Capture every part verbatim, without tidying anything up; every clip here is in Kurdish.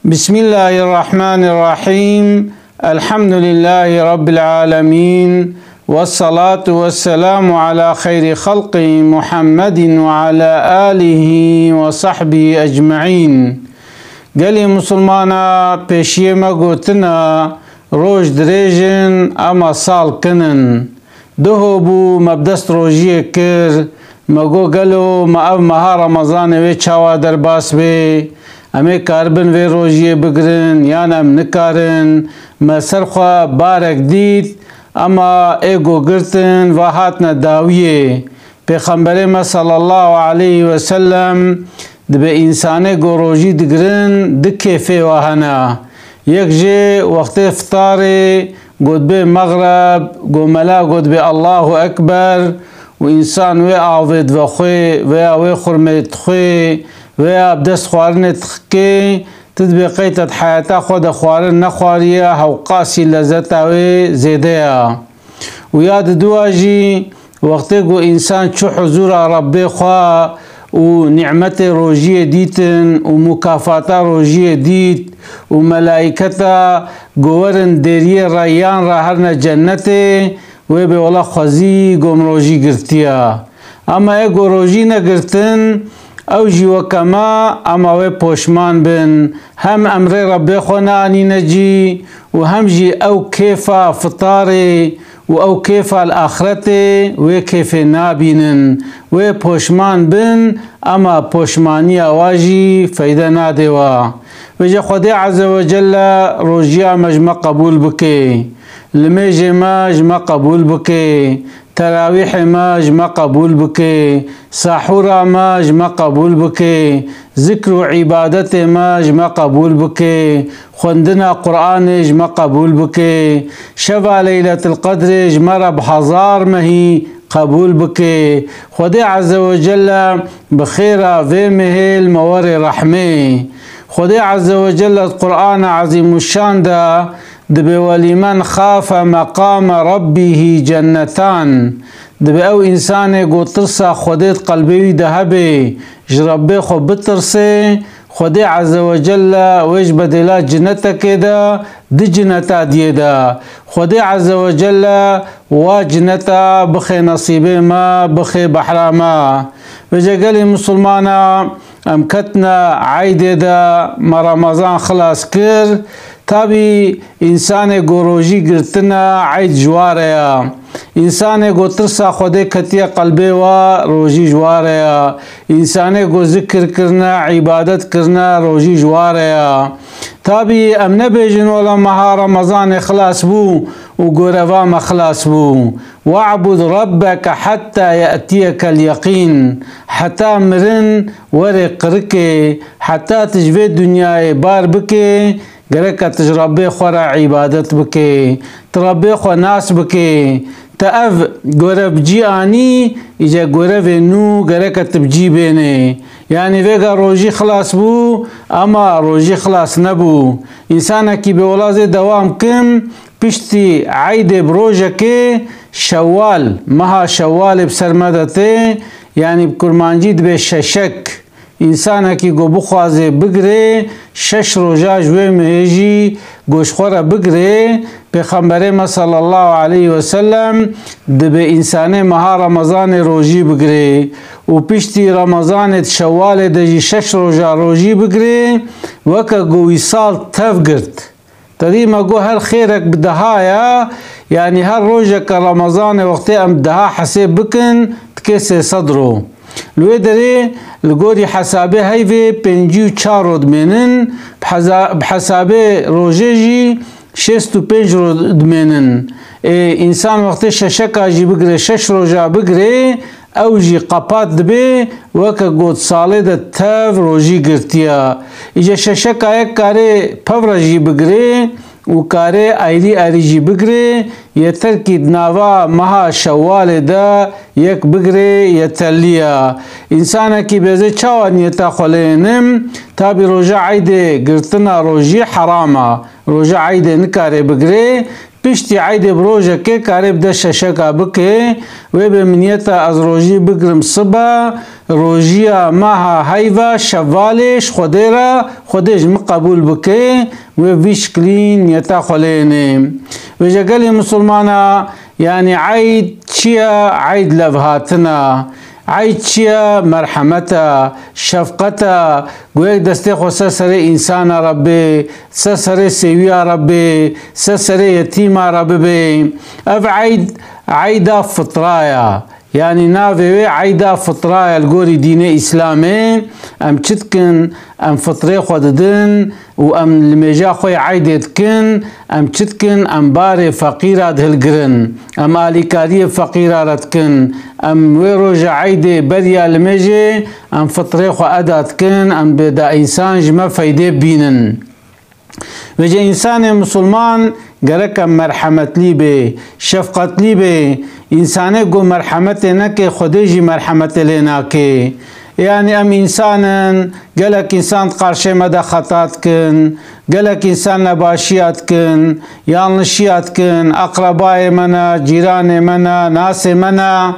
Bismillahirrahmanirrahim. Elhamdülillahi Rabbil alemin. Vessalatu vesselamu ala hayri halqi Muhammedin ve ala alihi ve sahbihi ecmaîn. Gelê Musulmana, pêşiyê me gotina, roj dirêj in, ema sal kin in. Duho bû me bi dest rojiyê kir, me got, gelo me ev meha Remezanê wê çawa derbas bê? Em ê karibin vê rojiyê bigirin yan em nikarin? Me ser xwe barek dît, ema ê ku girtin va hatine dawiyê. Pêxemberê me sallallahu aleyhi ve sellem dibe însanê ku rojî digirin du kêfê wa hene. Yek jê wextê fitarê, ku dibê mexreb, ku mela ku dibê Allahu Ekber û însan wê avê dive xwê veya wê xurmê dixwê veya bi dest xwarinê dixikê, tu dibê qey te di heyata xwe de xwarin nexwariye, hewqasî lezeta wê zêde ya. Û ya diduwa jî, wextê ku însan çû huzûra Rebbê xwe û nîmetê rojiyê dîtin û mukafata rojiyê dît û melaîketa ku werin dêriyê Reyyan re herine cennetê, wê bê wela xwezî ku min rojî girtiya. Ema ê ku rojî negirtin, ew jî weke me, ema wê poşman bin. Hem emrê Rebbê xwe neanîne cî û hem jî ew kêfa fitarê û ew kêfa li axretê wê kêfê nabînin. Wê poşman bin, ema poşmaniya wa jî feyde nadê wa. Vêce Xwedê Azze ve Celle rojiya me ji me qebûl bike. Limêjê me ji me qebûl bike. Terawîhê me ji me qebûl bike, sahûra me ji me qebûl bike, zikr û îbadetê me ji me qebûl bike, xwendina Qur'anê ji me qebûl bike, şeva Leyletil Qedrê ji me re bi hezar mehî qebûl bike. Xwedê Azze ve Celle bi xêra vê mehê li me were rehmê. Xwedê Azze ve Celle di Qur'ana Ezîmuşşan de Dibê, "Welîmen xafe meqame rabbîhî cennetan." Dibê ew însanê ku tirsa Xwedê di qelbê wî de hebe, ji Rebbê xwe bitirsê, Xwedê Azze ve Celle wê ji bedêla cinetekê de, di cineta diyê de. Xwedê Azze ve Celle wa cineta bixê nesîbê me, bixê behra me. Vêce gelê misilmana, em ketine eydê de, me Remezan xilas kir. Tabî, însanê ku rojî girtine, eyd ji wa re ya. Însanê ku tirsa Xwedê ketiye qelbê wa, rojî ji wa re ya. Însanê ku zikir kirine, îbadet kirine, rojî ji wa re ya. Tabî, em nebêjin, wela meha Remezanê xilas bû û goreva me xilas bû. "We'bud rabbeke hetta ye'tiyekel yeqîn." Heta mirin were qirikê, heta tu ji vê dinyayê bar bike, gereke tu ji Rebbê xwe re îbadet bike, tu Rebbê xwe nas bike. Te ev gorev bi cî anî, îce gorevê nû gereke tu bi cî bênê. Yanî vêga rojî xilas bû, ema rojî xilas nebû. Însanekî bê wela zê dewam kim, piştî eydê bi rojekê Şewal, meha Şewalê bi ser me de tê, yanî bi kurmancî dibê şeşek. Însanekî ku bixwaze bigirê, şeş roja ji wê mehê jî ku ji xwe re bigirê, Pêxemberê me sallallahu aleyhi ve sellem dibê însanê meha Remezanê rojî bigirê û piştî Remezanê di Şewalê de jî şeş roja rojî bigirê, weke ku wî sal tev girt. Tedî me got, her xêrek bi deha ye, yanî her rojeke Remezanê wextê em bi deha hesêb bikin, dike sê sed ro. Li wê derê, li gorî hesabê heyvê pêncî û çar ro dimênin, bi heza-, bi hesabê rojê jî şêst û pênc ro dimênin. Ê, însan wextê şeşeka jî bigire, şeş roja bigire, ew jî qepat dibe, weke got salê de tev rojî girtiye. Îce şeşeka yek karê pevre jî bigire û karê ayrî ayrî jî bigire, yeter kî di nava meha Şewalê de yek bigire, yeterlî ye. Însanekî bêze çawa niyeta xwe lê nim, tabî roja eydê girtina rojî heram e. Roja eydê nikare bigire, Piştî eydê bi rojekê karê bide şeşeka bike, wê bê min niyeta ez rojî bigirim sibe, rojiya meha heyva şevalê ji Xwedê re, Xwedê ji min qebûl bike, wê vî şiklî niyeta xwe lênê. Vêje gelê misilmana, yanî eyd çi ye? Eyd levhatina. Eyd çi ye? Merhemet e, şefqet e. Go yek destê xwe ser serê însana re bê, ser serê sêwiya re bê, ser serê yetîma re bibê. Ev eyd, eyda fitra ye. Yanî navê wê eyda fitra ye li gorî dînê Îslamê. Em çi dikin? Em fitrê xwe didin û em limêja xwe yê eydê dikin. Em çi dikin? Em barê feqîra dihilgirin. Em alîkariyê feqîra re dikin. Em wê roja eydê beriya limêjê em fitrê xwe eda dikin. Em bê da însan ji me feydê bînin. Vêce însanê misilman gerek em merhemetlî bê, şefqetlî bê. Însanê ku merhemetê neke, Xwedê jî merhemetê lê nake. Yanî em însan in, gelek însan di qarşê me de xeta dikin, gelek însan nebaşiya dikin, yanlişiya dikin, eqrebayê me ne, cîranê me ne, nasê me ne.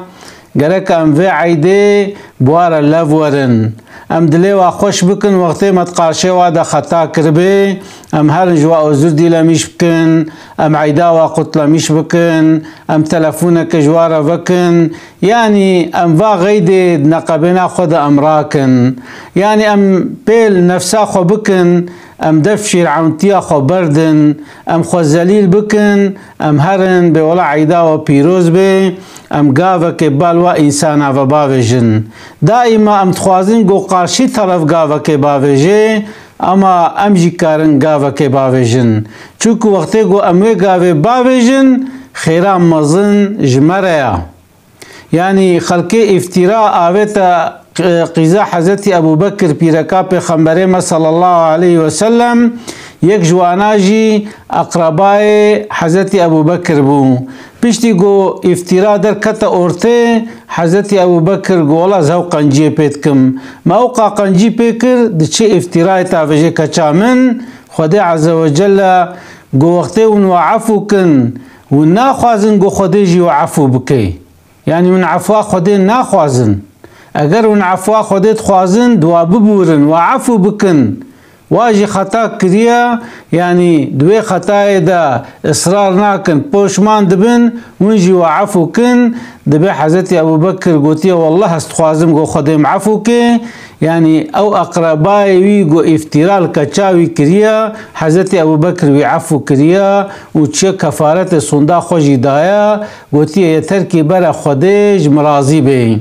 Gerek em vê eydê bi wa re lev werin. Em dilê wa xweş bikin, wextê me di qarşê wa de xeta kiribê, em herin ji wa ozir dîlemîş bikin, em eyda wa qutlemîş bikin, em telefoneke ji wa re vekin. Yanî em va xeydê di neqebêna xwe de em rakin. Yanî em pêl nefsa xwe bikin, em def şîrewentiya xwe berdin, em xwe zelîl bikin, em herin bê wela eyda we pîroz bê, em gavekê bal wa însana ve bavêjin. Daîma em dixwazin ku qarşî teref gavekê bavêjê, ama em jî karin gavekê bavêjin. Çunku wextê ku em wê gavê bavêjin, xêra mezin ji me re ya. Yanî xelkê îftîra avête, e, qîza Hezretî Ebû Bekir, pîreka Pêxemberê me sallallahu aleyhi ve sellem, yek ji wana jî eqrebayê Hezretî Ebû Bekir bû. Piştî ku îftîra derkete ortê, Hezretî Ebû Bekir got, "Wela ez hew qenciyê pê dikim." Me ewqa qencî pê kir, diçe îftîrayê tavêje keça min, Xwedê Azze ve Celle got, "Wextê hûn we efû kin, hûn naxwazin ku Xwedê jî we efû bike." Yanî hûn efwa Xwedê naxwazin. Eger hûn efwa Xwedê dixwazin, di wa bibûrin, wa efû bikin. Wa jî xeta kiriye, yanî di wê xetayê de israr nakin, poşman dibin, hûn jî wa efû kin. Dibê Hezretî Ebû Bekir gotiye, "Wallah ez dixwazim ku Xwedê min efû ke." Yanî ew eqrebayê wî ku îftîra li keça wî kiriye, Hezretî Ebû Bekir wî efû kiriye û çiye kefaretê sonda xwe jî daye. Gotiye, "Yeter ki bere Xwedê ji min razî bê."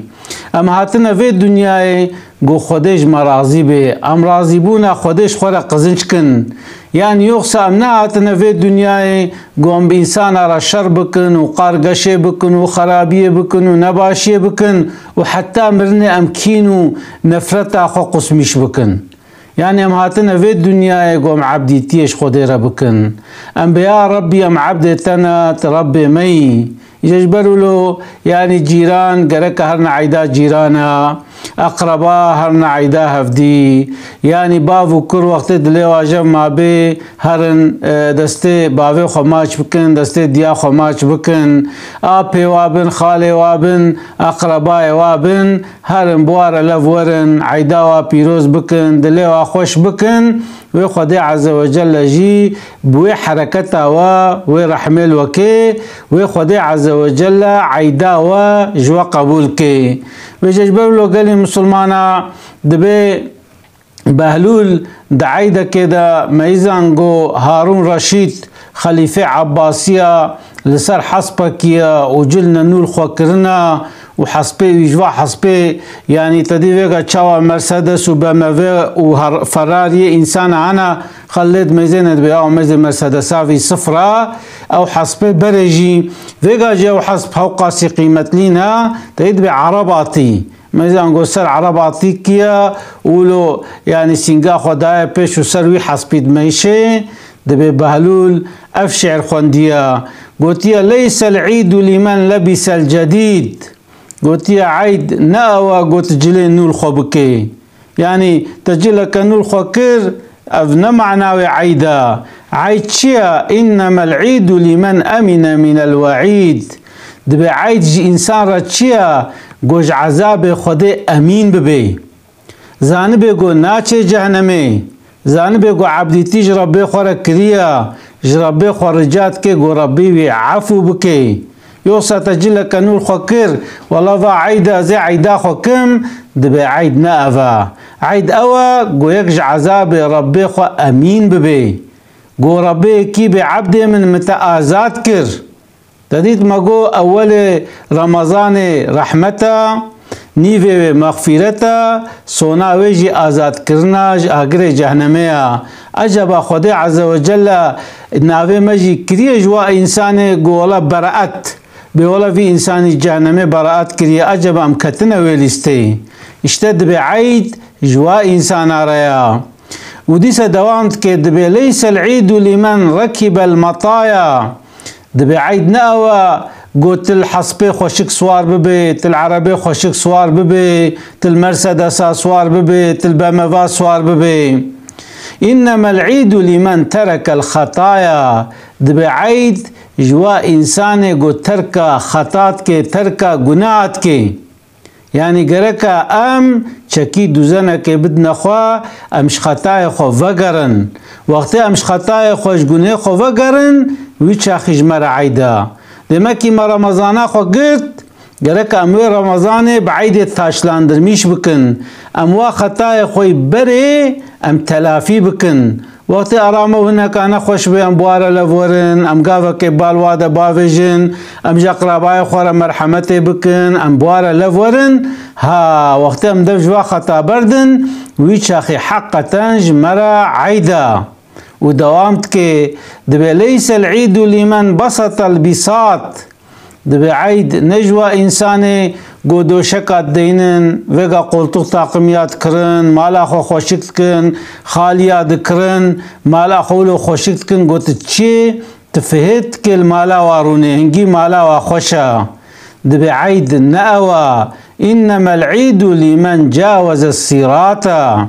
Em hatine vê dinyayê ku Xwedê ji me razî bê. Em razîbûna Xwedê ji xwe re qizinc kin. Yanî yoxsa em nehatine vê dinyayê ku em bi însana re şer bikin û qargeşê bikin û xerabiyê bikin û nebaşiyê bikin û heta mirinê em kîn û nefreta xwe qusmîş bikin. Yanî em hatine vê dinyayê ku em ebdîtiyê ji Xwedê re bikin. Em bê ya Rebbî, em ebdê te ne, tu Rebbê me yî. Îje ji ber wilo, yanî cîran gereke herine eyda cîrana, eqreba herine eyda hevdî. Yanî bav û kur wextê dilê wa jev mabê, herin, e, destê bavê xwe maç bikin, destê diya xwe maç bikin. Apê wa bin, xalê wa bin, eqrebayê wa bin, herin bi wa re lev werin, eyda wa pîroz bikin, dilê wa xweş bikin. Wê Xwedê Azze ve Celle jî bi wê hereketa we, wê rehmê li we kê, wê Xwedê Azze ve Celle eyda we ji we qebûl kê. Vêje ji ber wilo gelê misilmana dibê Behlûl di eydekê de meyzan got Harûn Reşîd, xelîfê Ebbasiya, li ser hespekî ye û cilne nû li xwe kirine û hespê wî ji va hespê, yanî te dî vêga çawa Mercedes û B M W û her-, Ferrariyê însana hene, xelê di mêzê nedibê, ew mêzê Mercedesa vî sifra, ew hespê berê jî, vêga jî ew hesp hewqasî qîmetlî ne, te dî dibê Erebatî. Mêzan got ser Erebatî kiye û lo, yanî sînga xwe daye pêş û ser wî hespî dimeyşê, dibê Behlûl ev şi'r xwendiye. Gotiye, "Leysel îdu lîmen lebisel cedîd." Gotiye, "Eyd ne ew e got cilê nû li xwe bikê." Yanî te cileke nû li xwe kir, ev ne mana wê eyd e. Eyd çi ye? Înnemel îdu lîmen emîne mînel weîd. Dibê eyd ji însan re çi ye? Go ji ezabê Xwedê emîn bibê. Zanibê go naçê cehnemê. Zanibê go ebdîtî ji Rebbê xwe re kiriye. Ji Rebbê xwe rica dike go Rebbî wî efû bike. Yoksa te cileke nû li xwe kir, wela va eyd e, ez ê eyda xwe kim, dibê eyd ne ev e. Eyd ew e, go yek ji ezabê Rebbê xwe emîn bibê. Go Rebbê kî bê ebdê min, min te azad kir. Te dît me go ewelê Remezanê rehmet e, nîvê wê mexfîret e, sona wê jî azadkirina ji agirê cehnemê ye. Eceba Xwedê Azze ve Celle navê me jî kiriye ji wa însanê go wela beraet. Bê wela vî însanî cehnemê beraet kiriye, eceba em ketine wê lîsteyê? Îşte dibê eyd ji wa însana re ya. Û dîsa dewam dike, dibê leysel îdu lîmen rekibel metaya. Dibê eyd ne ew e, go til hespê xweşik siwar bibê, til erebê xweşik siwar bibê, til Mercedesa siwar bibê, til B M W siwar bibê. Înnemel îdu lîmen terekel xetaya. Dibê eyd ji wa însanê go terka xeta dike, terka guneha dike. Yanî gereka em çekî duzenekê bidine xwe, em ji xetayê xwe vegerin. Wextê em ji xetayê xwe, ji gunehê xwe vegerin, wî çaxî ji me re eyd e. Demekî me Remezana xwe girt, gereka em wê Remezanê bi eydê taşlandirmîş bikin. Em wa xetayê xwe yî berê em telafî bikin. Wextê arama û hineka nexweş bê, em bi wa re lev werin, em gavekê bal wa de bavêjin, em ji eqrabayê xwe re merhemetê bikin, em bi wa re lev werin. Ha, wextê em dev ji wa xeta berdin, wî çaxî heqeten ji me re eyd e. Û dewam dike, dibê leysel îdu lîmen besetel bîsat. Dibê eyd ne ji wa însanê go doşeka dideynin, vêga qoltûq taqimiya dikirin, mala xwe xweşik dikin, xaliya dikirin, mala xwe wilo xweşik dikin, go tu çi, tu fihêt dikê li mala wa rûnê, hingî mala wa xweş e. Dibê eyd ne ew e, înnemel îdu lîmen caweze sîrata.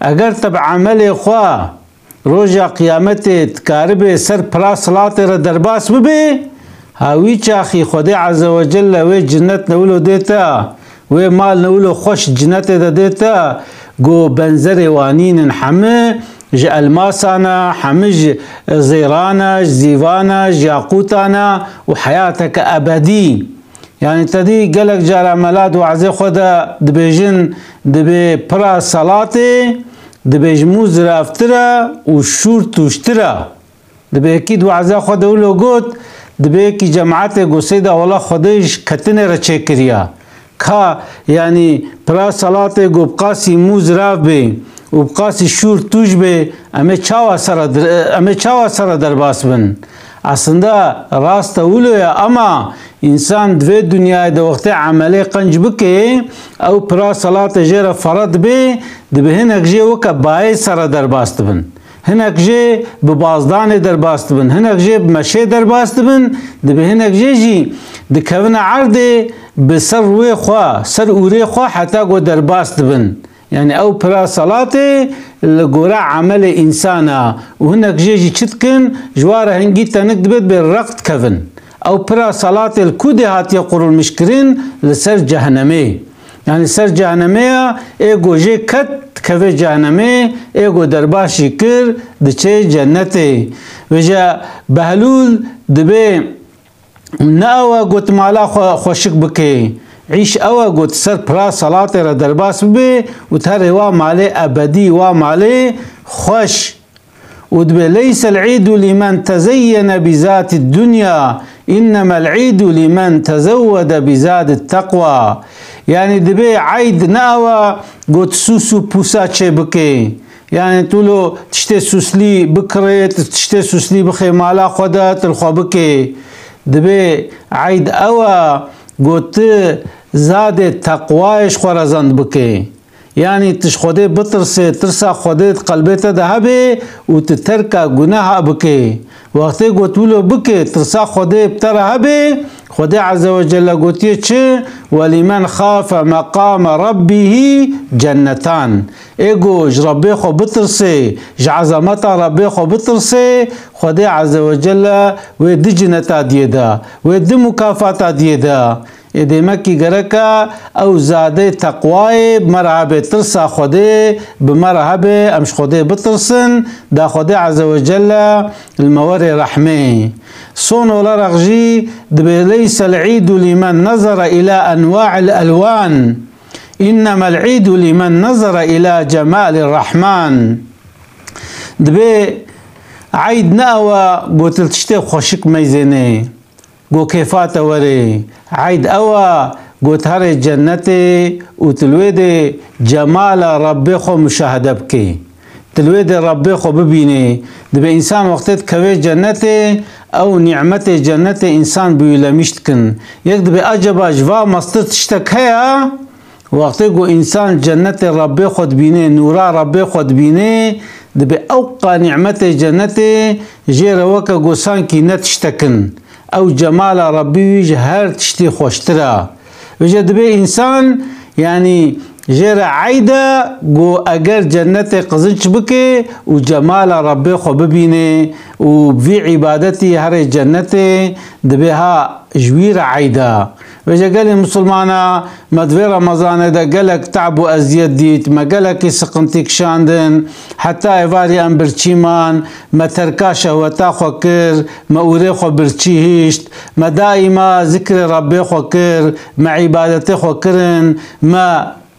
Eger te bi emelê xwe Roja qiyametê dikaribê ser pira silatê re derbas bibê, ha wî çaxî Xwedê Azze ve Celle wê cinnet ne wilo dê te, wê mal ne wilo xweş cinnetê de dê te, go benzerê wa nînin, hemi ji elmasan e, hemi ji zêran e, ji zîvan e, ji yaqûtan e û heyateke ebedî. Yanî te dî gelek cara mela di wezê xwe de dibêjin, dibê pira selatê, dibê ji mû ziravtir e û şûr tûjtir e. Dibê yekî di weza xwe de wilo got, dibê yekî cemaetê got, Seyda, wela Xwedê ji ketinê re çêkiriya. Ka, yanî, pira selatê got bi qasî mû zirav bê û bi qasî şûr tûj bê, em ê çawa sere dir-, em ê çawa sere derbas bin? Aslında rast e wilo ye, ama însan di vê dinyayê de wextê emelê qenc bike, ew pira selatê jê re fere dibe, dibe hinek jê weke bayê sere derbas dibin. Hinek jê bi bazdanê derbas dibin, hinek jê bi meşê derbas dibin, dibe hinek jê jî dikevine erdê bi ser rûyê xwe, ser ûrê xwe heta ku derbas dibin. Yanî ew pira selatê li gore emelê însan e û hinek jê jî çi dikin, ji wa re hingî tenik dibe, dibê req dikevin. Ew pira selatê li ku dê hatiye qurulmîş kirin? Li ser cehenemê. Yanî ser cehenemê ya, ê ku jê ket dikeve cehenemê, ê ku derbas jî kir diçe cennetê. Vêje Behlûl dibê ne ew e got mala xwe xweşik bike. Îş ew e got ser pira selatê re derbas bibe û te rê wa malê ebedî, wa malê xweş. Û dibê, "Leysel îdu lîmen tezeyyene bi zatid dunya, înnemel îdu lîmen tezewwede bi zadit teqwa." Yanî dibê eyd ne ew e got sûs û pûsa çê bike. Yanî tu lo tiştê sûslî bikirê, tu tiştê sûslî bixê mala xwe de, tu li xwe bike. Dibê eyd ew e got tu zadê teqwayê ji xwe re zend bike. Yanî tu ji Xwedê bitirsê, tirsa Xwedê di qelbê te de hebe û tu terka guneha bike. Wextê got wilo bike, tirsa Xwedê bi te re hebe, Xwedê Azze ve Celle gotiye çi? "Ve limen xafe meqame rabbihî cennetan." Ê ku ji Rabbê xwe bitirsê, ji ezameta Rabbê xwe bitirsê, Xwedê Azze ve Celle wê du cineta diyê de, wê du mukafata diyê de. Ê demekî gereka ew zadê teqwayê bi me re hebe, tirsa Xwedê bi me re hebe, em ji Xwedê bitirsin, da Xwedê Azze ve Celle li me were rehmê. Son olarak jî dibê: "Leysel îdu limen nezere ila enwa'il elwan, innemel îdu limen nezere ila cemalir rahman." Dibê eyd ne ew e got li tiştê xweşik meyzênê, got kêfa te werê. Eyd ew e got herê cennetê û tu li wê dê cemala Rabbê xwe muşahede bikê. Tu li wê dê Rabbê xwe bibînê. Dibê însan wextê dikeve cennetê, ew nîmetê cennetê însan bi wî lemîş dikin. Yek dibê, acaba ji va mestir tiştek heye? Wextê ku însan cennetê Rabbê xwe dibînê, nûra Rabbê xwe dibînê, dibê ew qa nîmetê cennetê jê re weke ku sankî ne tiştek in. Ew cemala Rabbî wî ji her tiştî xweştir e. Vêce dibê însan, yanî jê re eyd e ku eger cennetê qizinç bike û cemala Rabbê xwe bibîne û vî îbadetî herê cennetê dibê ha ji wî re eyd e. Vêce gelê misilmana me di vê Remezanê de gelek te'b û eziyet dît, me gelekî siqintî kişandin, heta êvarî em birçî man, me terka şehweta xwe kir, me ûrê xwe birçî hişt, me daîma zikrê Rabbê xwe kir, me îbadetê xwe kirin, me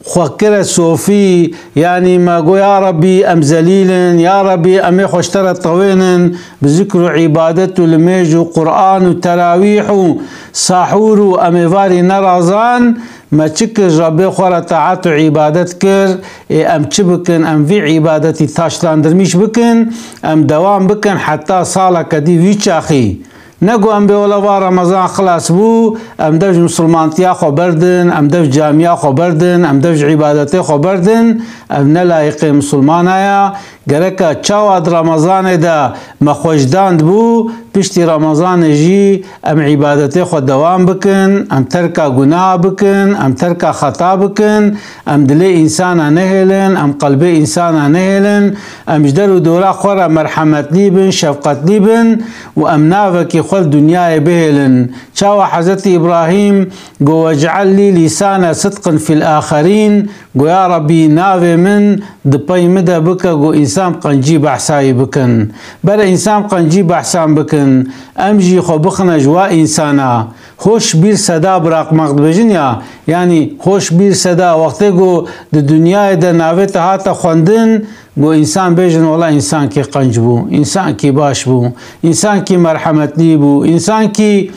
xwe kire sofî, yanî me got, ya Rebî, em zelîl in, ya Rebî, em ê xwe ji te re tewênin, bi zikr û îbadet û limêj û Quran û terawîh û sahûr û em êvarî nerazan, me çi kir? Ji Rebê xwe re taet û îbadet kir. Ê em çi bikin? Em vî îbadetî taşlandirmîş bikin, em dewam bikin heta saleke dî vî çaxî. Ne ku em bê wela va Remezan xilas bû, em dev ji misilmantiya xwe berdin, em dev camiya xwe berdin, em dev ji îbadetê xwe berdin, ev ne layiqê misilmana ye. Gereka çawa di Remezanê de me xwe ji dan dibû, piştî Remezanê jî em îbadetê xwe dewam bikin, em terka gunaha bikin, em terka xeta bikin, em dilê însana nehêlin, em qelbê însana nehêlin, em ji der û dora xwe re merhemetlî bin, şefqetlî bin û em navekî xwe li dinyayê bihêlin. Çawa Hezretî Îbrahîm got, "Vec'el lî lîsane sidqin fil axerîn", got, "Ya Rebî, navê min di pey min de bike, got, însan qencî behsa wî bikin." Bere însan qencî behsan bikin, em jî xwe bixine ji wa însana. Hoş bir seda bırakmak dibêjin ya, yanî hoş bir seda, wextê ku di dinyayê de navê te hate xwendin, got, însan bêjin, wela însankî qenc bû, însankî baş bû, însankî merhemetlî bû, însankî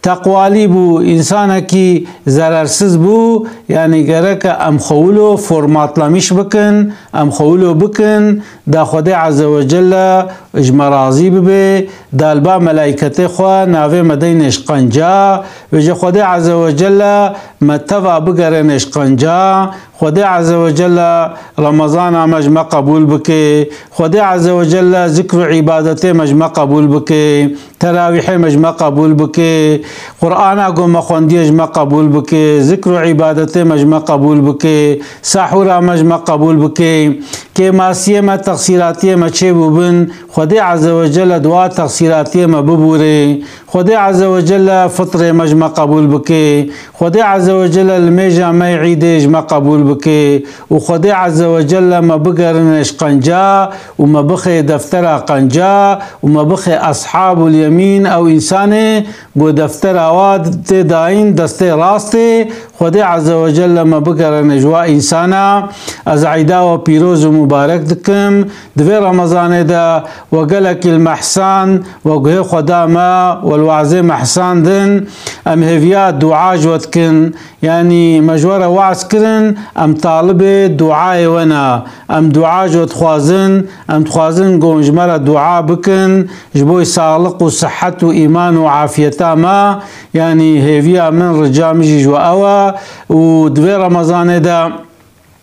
teqwalî bû, însanekî zerersiz bû. Yanî gereke em xwe wilo formatlamîş bikin, em xwe wilo bikin, da Xwedê Azze ve Celle ji me razî bibe, da li ba melayketê xwe navê me deyne ji qenca, vêce Xwedê Azze ve Celle me teva bigerêne ji qenca, Xwedê Azze ve Celle Remezana me ji me qebûl bike, Xwedê Azze ve Celle zikr û îbadetê me ji me qebûl bike, terawîhê me ji me qebûl bike, Qur'ana ku me xwendiye ji me qebûl bike, zikr û îbadetê me ji me qebûl bike, sahûra me ji me qebûl bike, kêmasiyê me, texsîratiyê me çêbûbin, Xwedê Azze ve Celle di wa texsîratiyê me bibûre. Xwedê Azze ve Celle fitrê me ji me qebûl bike. Xwedê Azze ve Celle limêja me yê îdê ji me qebûl bike. Û Xwedê Azze ve Celle me bigerine ji qenca û me bixe deftera qenca û me bixe eshabul yemîn, ew însanê ku deftera wa tê dayîn destê rastê. Xwedê Azze ve Celle me bigerine ji wa însana. Ez eyda we pîroz û mubarek dikim. Di vê Remezanê de we gelekî li me hesand, we guhê xwe da me, we li wazê me hesandin. Em hêviya dua ji we dikin. Yanî me ji we re waz kirin, em talibê duayê we ne. Em dua ji we dixwazin, em dixwazin ku hûn ji me re dua bikin, ji bo saxliq û sihet û îman û afiyeta me. Yanî hêviya min, rica min jî ji we ew e. Û di vê Remezanê de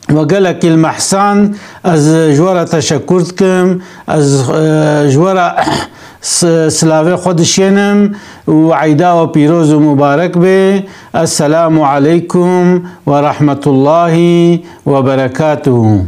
we gelekî li me hesand, ez ji we re teşekur dikim, ez, e, ji we re S-, silavê xwe dişênim û eyda we pîroz û mubarek be. Esselamu aleykum ve rahmetullahi ve berekatuhu.